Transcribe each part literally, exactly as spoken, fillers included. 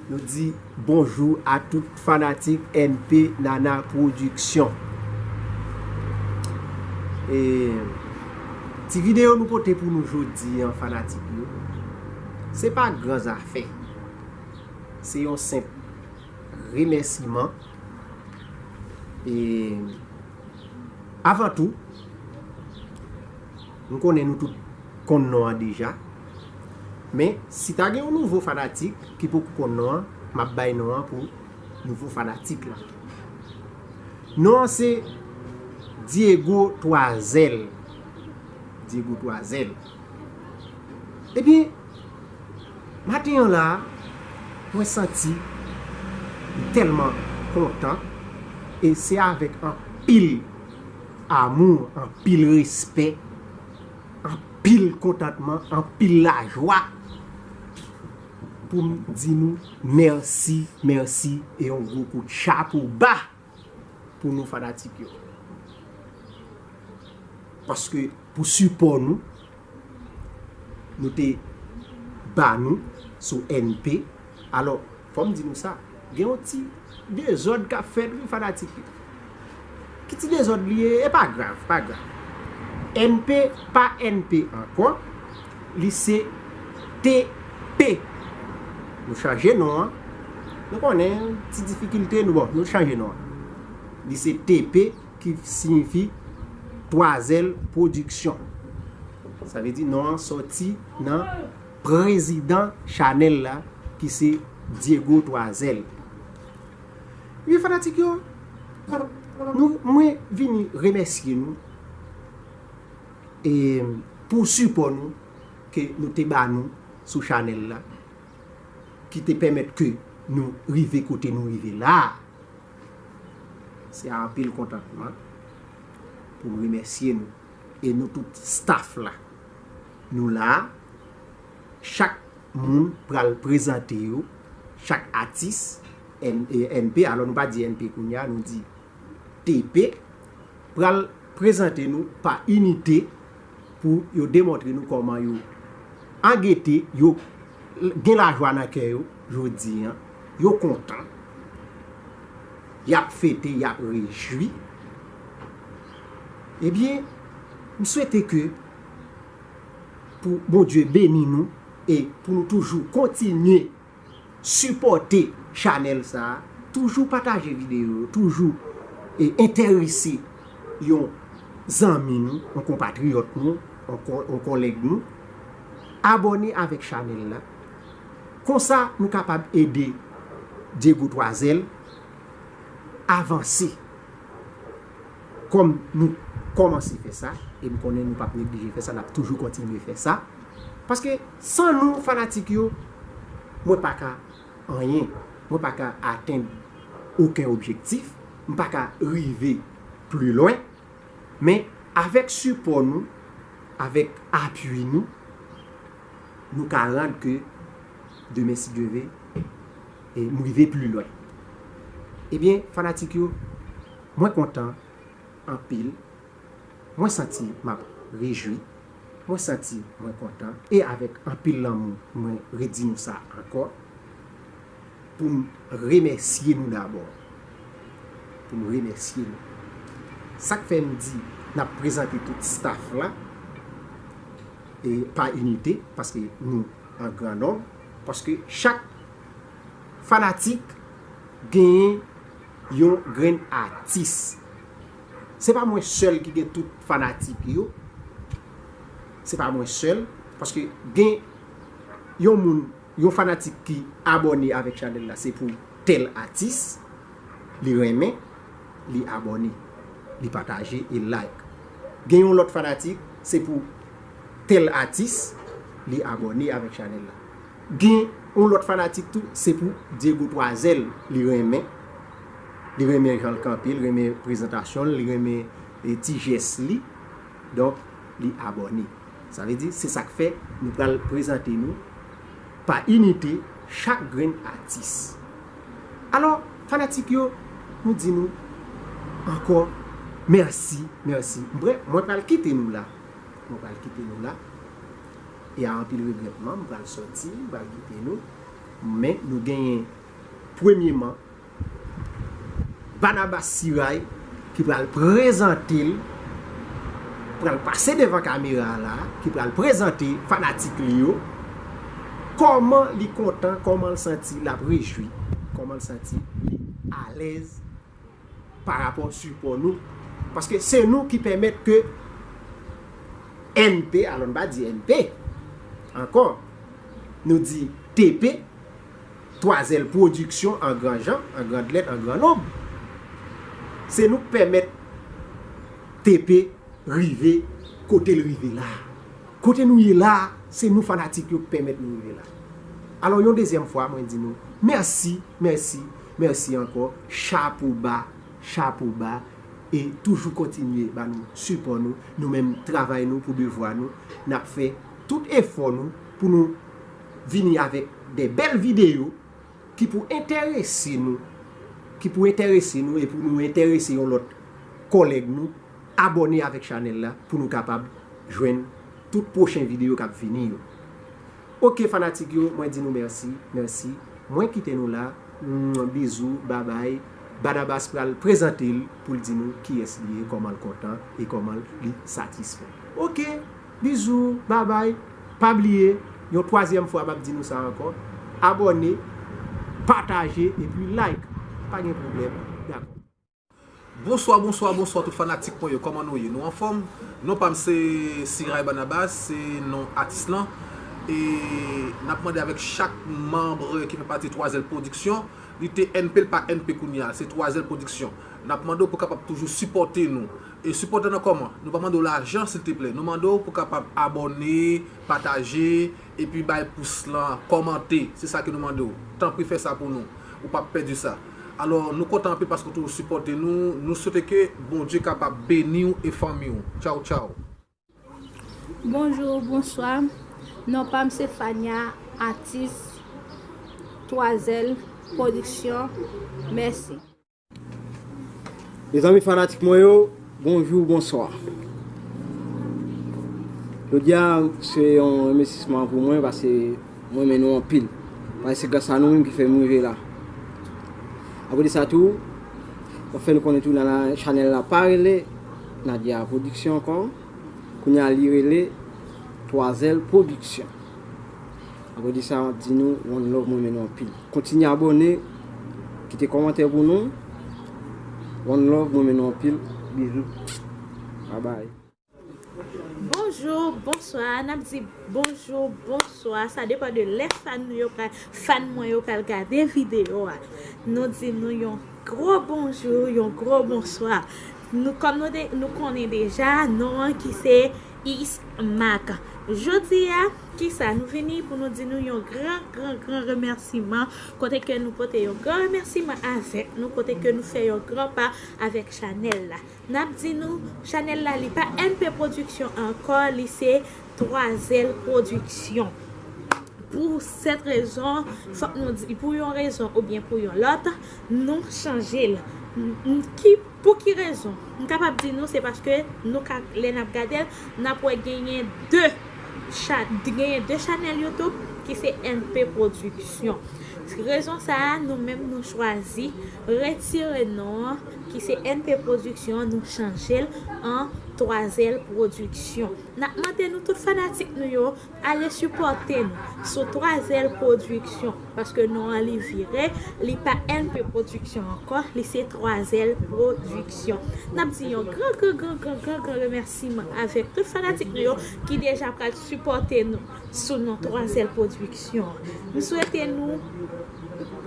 Nou di bonjou a tout fanatik N P Nana Production. E, ti videyo nou pote pou nou jodi an, fanatik yo, se pa gran zafè. Se yon senp remèsiman. E, avan tou, m konnen nou tout konn non an deja. Men, si ta gen yon nouvo fanatik ki poko konn non an, m ap bay non an pou nouvo fanatik la. Non an se Diego Twazel. Diego Twazel. Ebyen, maten an la, mwen santi m tèlman kontan, e se avèk anpil amou, anpil respè, anpil kontantman, anpil lajwa pou m di nou mèsi, mèsi, e yon gwo kout chapo ba pou nou fanatik yo. Paske pou sipò nou, nou te ba nou sou N P. Alò, fò m di nou sa, gen yon ti dezòd k ap fèt, wi, fanatik yo. Ki ti dezòd li ye? E pa grav, pa grav. N P pa N P ankò, li se T P. Nou chanje non an. Nou konnen ti difikilte nou, bon, nou chanje non an. Li se T P ki siyifi Twazel Production. Sa vle di non an sòti nan prezidan chanèl la ki se Diego Twazel. Ebyen, fanatik yo, nou, mwen vini remèsye nou, e, pou sipò nou ke nou te ba nou sou chanèl la, ki te pèmèt ke nou rive kote nou rive la a. Se a anpil kontantman pou m remèsye nou e nou tout staff la. Nou la a, chak moun pral prezante yo, chak atis, N-, e, N P, alò nou pa di N P kounye a, nou di T P, pral prezante nou pa inite pou yo demontre nou kòman yo angete, yo gen lajwa nan kè yo jodi an, yo kontan, y ap fete, y ap rejwi. Ebyen, m swete ke pou Bondye beni nou e pou nou toujou kontinye sipòte chanèl sa a, toujou pataje videyo yo, toujou, e, enterese yon zanmi nou, yon konpatriyòt nou, yon ko-, yon kòlèg nou, abòne avèk chanèl la. Konsa, nou kapab ede Diego Twazel avanse. Kòm nou kòmanse fè sa, e m konnen nou p ap neglije fè sa, n ap toujou kontinye fè sa. Paske san nou, fanatik yo, mwen pa ka anyen. Mwen pa ka atenn okenn objektif. M pa ka rive pli lwen. Men avèk sipò nou, avèk apui nou, nou ka rann ke demen, si Dye ve, e m rive pli lwen. Ebyen, fanatik yo, mwen kontan anpil. Mwen santi m ap rejwi. Mwen santi mwen kontan. E avèk anpil lanmou, mwen redi nou sa ankò. Pou m remèsye nou dabò. Pou m remèsye nou. Sa k fè m di n ap prezante tout staff la, e pa inite, paske nou an gran nonb, paske chak fanatik genyen yon grenn atis. Se pa mwen sèl ki gen tout fanatik yo. Se pa mwen sèl, paske gen yon moun, yon fanatik ki abòne avèk chanèl la, se pou tèl atis, li renmen, li abòne, li pataje, e like. Gen yon lòt fanatik, se pou tèl atis, li abòne avèk chanèl la. Gen yon lòt fanatik tou, se pou Diego Twazel, li renmen. Li renmen jan l kanpe, li renmen prezantasyon l, li renmen, e, ti jès li. Donk, li abòne. Sa vle di, se sa k fè nou pral prezante nou pa inite chak grenn atis. Alò, fanatik yo, nou di nou ankò mèsi, mèsi. Mwen, mwen pral kite nou la. Mwen pral kite nou la. E a anpil regrètman, m pral sòti, m pral kite nou. Men nou genyen Premyeman, Barnabas Siray ki pral prezante l, pral pase devan kamera a la, ki pral prezante fanatik li yo kòman li kontan, kòman l santi l ap rejwi, kòman l santi li alèz pa rapò sipò nou. Paske se nou ki pèmèt ke N P, alò n pa di N P ankò, nou di T P, Twazèl Pwodiksyon an gran jan, an grand lèt, an gran nonb. Se nou k pèmèt T P rive kote l rive la. Kote nou ye la, se nou fanatik yo k pèmèt nou rive la. Alò, yon dezyèm fwa, mwen di nou mèsi, mèsi, mèsi ankò. Chapo ba, chapo ba. E toujou kontinye ba nou sipò nou. Nou menm, travay nou pou devwa nou. N ap fè tout efò nou pou nou vini avèk de bèl videyo ki pou enterese nou, ki pou enterese nou e pou nou enterese yon lòt kòlèg nou, abòne avèk chanèl la pou nou kapab jwenn tout pwochen videyo k ap vini yo. Oke, fanatik yo, mwen di nou mèsi, mèsi. Mwen kite nou la. Mm, bizou, babay. Barnabas pral prezante l pou l di nou kiyès li ye, kòman l kontan e kòman li satisfè. Oke, bizou, babay. Pa bliye, yon twazyèm fwa m ap di nou sa ankò. Abòne, pataje, epi like. Pa gen pwoblèm. Dakò. Bonswa, bonswa, bonswa tout fanatik mwen yo. Kòman nou ye? Nou anfòm? Non pa m se Siray Barnabas, se non atis lan. E n ap mande avèk chak manm ki fè pati Twazèl Pwodiksyon, li te N P, l pa N P kounye a, se Twazèl Pwodiksyon. N ap mande w pou kapab toujou sipòte nou. E sipòte nou kòman? Nou pa mande w lajan, silteplè. Nou mande w pou kapab abòne, pataje, epi bay pous lan, kòmante. Se sa ke nou mande w. Tanpri fè sa pou nou. Ou p ap pèdi sa. Alò, nou kontan anpil paske w toujou sipòte nou. Nou swete ke Bondye kapab beni w e fanmi w. Tchaw, tchaw. Bonjou, bonswa. Non pa m se Fania, atis Twazèl Pwodiksyon. Mèsi. Mezanmi fanatik mwen yo, bonjou, bonswa. Jodi a, se yon remèsisman pou mwen, paske mwen renmen nou anpil. Paske se gras a nou menm ki fè m rive la. Apre de sa tou, m ap fè nou konnen tou nan la, chanèl la pa rele Nadia Production ankò. Kounye a li rele Twazèl Production. Apre de sa, m ap di nou, one love, mwen renmen nou anpil. Kontinye abòne, kite kòmantè pou nou. One love, mwen renmen nou anpil. Bizou. Bye bye. Bonjou, bonswa, n ap di bonjou, bonswa. Sa depann de lè fan nou yo pral, fan mwen yo pral gade videyo a. Nou di nou yon gwo bonjou, yon gwo bonswa. Nou, kòm nou de, nou konnen deja, non an ki se Ismac. Jodi a, kisa? Nou vini pou nou di nou yon gran, gran, gran remèsiman, kote ke nou pote yon gran remèsiman avèk nou, kote ke nou fè yon gran pa avèk chanèl la. N ap di nou, chanèl la, li pa N P Production ankò, li se Twazèl Production. Pou sèt rezon, fòk nou di, pou yon rezon oubyen pou yon lòt, nou chanje l. N-, n-, ki, pou ki rezon? M kapab di nou, se paske nou ka, lè n ap gade l, n ap wè genyen de cha-, genyen de chanèl YouTube ki se N P Production. Rezon sa a, nou menm nou chwazi retire non an ki se N P Production, nou chanje l an Twazèl Production. N ap mande nou tout fanatik nou yo, ale sipòte nou sou Twazèl Production, paske non an li vire, li pa N P Production ankò, li se Twazèl Production. N ap di yon gran, gran, gran, gran, gran, gran remèsiman avèk tout fanatik nou yo ki deja pral sipòte nou sou non Twazèl Production. M swete nou,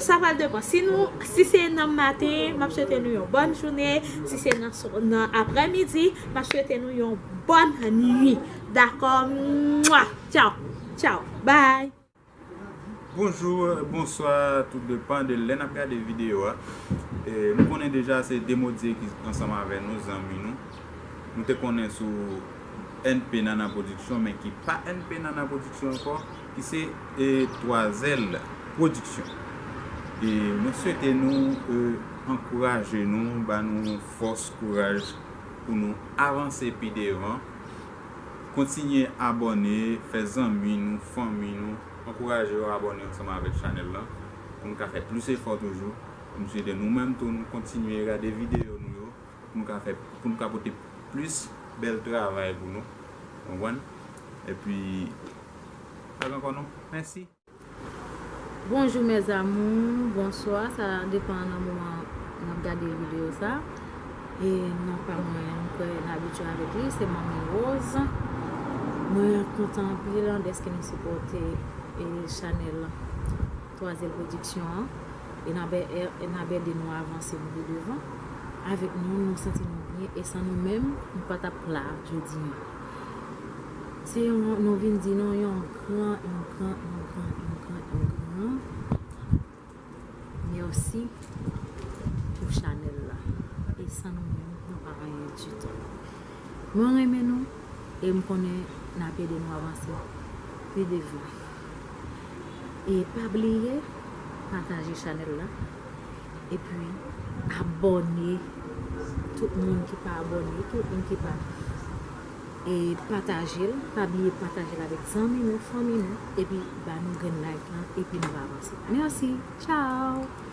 sa pral depann. Si nou, si se nan maten, m ap swete nou yon bòn jounen. Si se nan, nan aprèmidi, m ap swete nou yon bòn nuit. Dakò? Mwa! Tchaw! Tchaw! Bye! Bonjou, bonswa, tout depann de lè n ap gade videyo a. E, nou konnen deja se Demodye ki ansanm avè nou, zanmi nou. Nou te konnen sou N P Nana Production, men ki pa N P Nana Production ankò, ki se, e, Twazèl Production. E mwen swete nou, e, ankouraje nou, ba nou fòs, kouraj pou nou avanse pi devan. Kontinye abòne, fè zanmi nou, fanmi nou, ankouraje yo abòne ansanm avèk chanèl la. pou nou ka fè plis efò toujou, pou nou swete nou menm tou, nou kontinye gade videyo nou yo, pou nou ka fè, pou nou ka pote plis bèl travay pou nou, konprann? Epi, pa gen ankò non. Mèsi. Bonjou mes amours, bonswa, sa depann nan moman n ap gade videyo sa. E non pa mwen, m kwè n abitye avèk li, se Manmi Rose. Mwen kontan anpil dèske nou sipòte e chanèl Twazyèl Pwodiksyon an. E n ap e, e n ap ede nou avanse pou pi devan. Avèk nou, nou santi nou byen, e san nou menm, nou pa t ap la jodi an. Se yon, nou vin di nou yon gran, yon gran, yon gran, yon gran, yon gran mèsi pou chanèl la. E san nou menm, nou pa anyen ditou. Mwen renmen nou, e m konnen n ap ede nou avanse pi devan. E pa bliye pataje chanèl la, epi abòne, tout moun ki pa abòne, tout moun ki pa e pataje l, pa bliye pataje l avèk zanmi nou, fanmi nou, epi ba nou grenn like lan, epi nou va avanse. Mèsi, tchao.